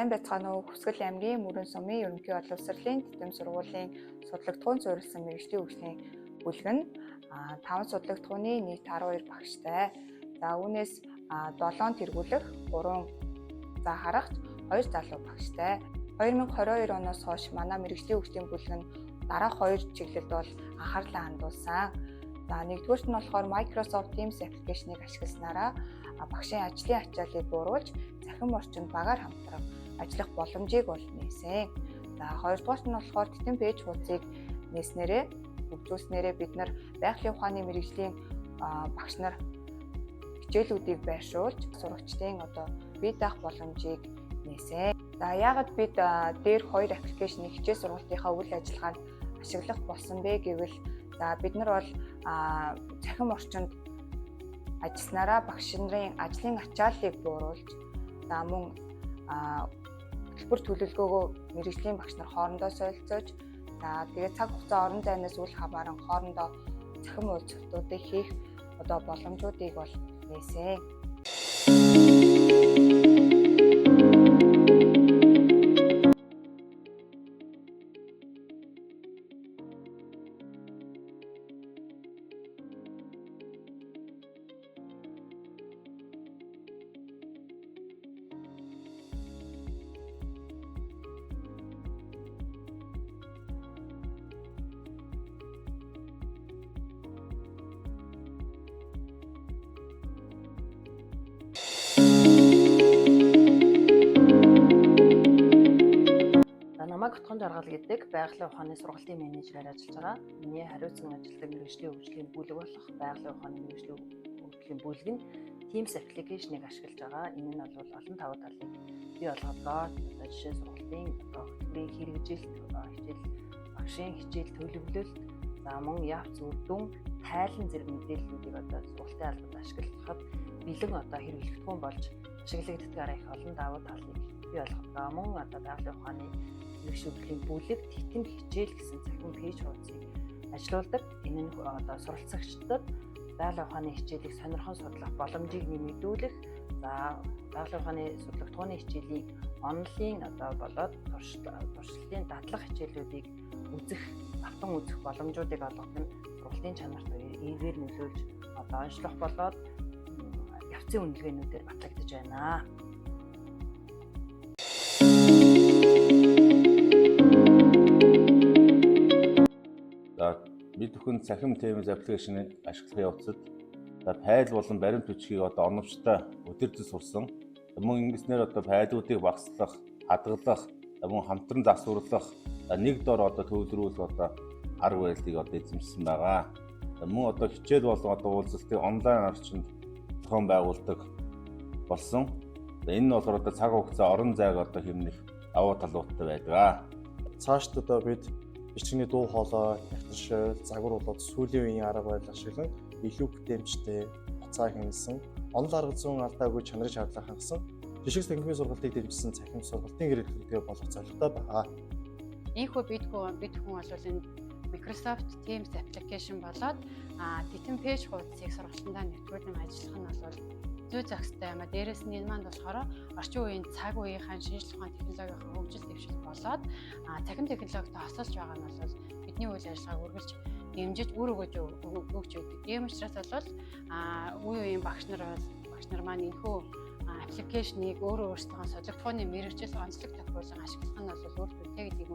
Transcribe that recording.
Сайн байцгаана уу? Хүсгэл аймгийн Мөрөн сумын ерөнхий боловсролын тэтим сургуулийн судлагдахуун суурилсан мэргэжлийн хөгжлийн бүлэг нь 5 судлагдахууны нийт 12 багштай. За үүнээс 7 тэргүүлэх, 3 заа харагч, 2 залуу багштай. 2022 оноос хойш манай мэргэжлийн хөгжлийн бүлэг нь дараах хоёр чиглэлд бол анхаарлаа хандуулсан. За нэгдүгээрт нь болохоор Microsoft Teams аппликейшнийг ашигласнараа багшийн ажлын ачааллыг бууруулж цахим орчинд багаар хамтран ажиллах боломжийг бол нээсэн. За хоёрдугаарт нь болохоор тэтэн пэйж хуудсыг нээснээрээ хөгжүүлснээрээ бид нар байгалийн ухааны мэргэжлийн багш нар хичээлүүдийг байршуулж сурагчдын одоо бие даах боломжийг нээсэн. За яагаад бид дээр хоёр аппликейшнийг хичээл сургалтынхаа үйл ажиллагаанд ашиглах болсон бэ гэвэл за бид нар бол цахим орчинд ажилласнараа багш нарын ажлын ачааллыг бууруулж за мөн хөтөлбөр төлөвлөгөөгөө мэргэжлийн багш нар хоорондоо солилцоож за тэгээд цаг хугацаа орон зайнаас үл хамааран хоорондоо цахим уулзалтуудыг хийх одоо боломжуудыг бол нээсэн. За намайг Отгон Жаргал гэдэг байгалийн ухааны сургалтын менежерээр ажиллаж байгаа. Миний хариуцсан ажилладаг мэргэжлийн хөгжлийн бүлэг болох байгалийн ухааны мэргэжлийн хөгжлийн бүлэг нь Teams аппликейшнийг ашиглаж байгаа. Энэ нь бол олон давуу талыг бий болгодог. Одоо жишээ сургалтын одоо хөтөлбөрийн хэрэгжилт, хичээл багшийн хичээл төлөвлөлт, за мөн явц үр дүн, тайлан зэрэг мэдээллүүдийг одоо сургалтын албанд ашиглахад бэлэн одоо хэрэглэгдэхүүн болж ашиглагддгаар их олон давуу талыг бий болгодог. Мөн одоо байгалийн ухааны мэргэжлийн бүлэг титэм хичээл гэсэн цахим пэйж хуудсыг ажилуулдаг. Энэ нь одоо суралцагчдад байгалийн ухааны хичээлийг сонирхон судлах боломжийг нэмэгдүүлэх, за байгалийн ухааны судлагдахууны хичээлийг онлайн одоо болоод туршилтын дадлах хичээлүүдийг үзэх, давтан үзэх боломжуудыг олгох нь сургалтын чанарт эвгээр нөлөөлж одоо онцлох болоод явцын үнэлгээнүүдээр батлагдаж байна. За бид бүхэн цахим Teams аппликейшнийг ашиглах явцад за файл болон баримт бичгийг одоо оновчтой өдөржин сурсан. Мөн ингэснээр одоо файлуудыг багаслах, хадгалах, мөн хамтран засварлах, нэг дор одоо төвлөрүүлэх одоо арга барилыг одоо эзэмшсэн байгаа. Мөн одоо хичээл болон одоо уулзалтыг онлайн орчинд зохион байгуулдаг болсон. Энэ нь болохоор одоо цаг хугацаа, орон зайг одоо хэмнэх давуу талуудтай байдаг. Цаашд одоо бид бичгийн дуу хоолой, нягтаршил, загвар болоод сүүлийн үеийн арга барил ашиглан илүү бүтээмжтэй, хугацаа хэмнэсэн, онол арга зүйн алдаагүй чанарын шаардлага хангасан жишг танхимын сургалтыг дэмжсэн цахим сургалтын хэрэглэгээ болох зорилготой байгаа. Ийхүү бид хүн бол энэ Microsoft Teams application болоод титэм пэйж хуудсыг сургалтандаа нэвтрүүлэн ажиллах нь бол зүй зохистой юм а. Дээрээс нь энэ маань болохоор орчин үеийн цаг үеийнхаа шинжлэх ухааны технологийн хөгжил дэвшил болоод цахим технологитой хосолж байгаа нь бол бидний үйл ажиллагааг үргэлж дэмжиж үр өгөөж өгч өгдөг. Тийм учраас бол үе үеийн багш нар маань энэхүү аппликейшнийг өөрөө өөрсдийнхөө судлагдахууны мэргэжил онцлог тохируулан ашиглах нь бол үр дүнтэй гэдгийг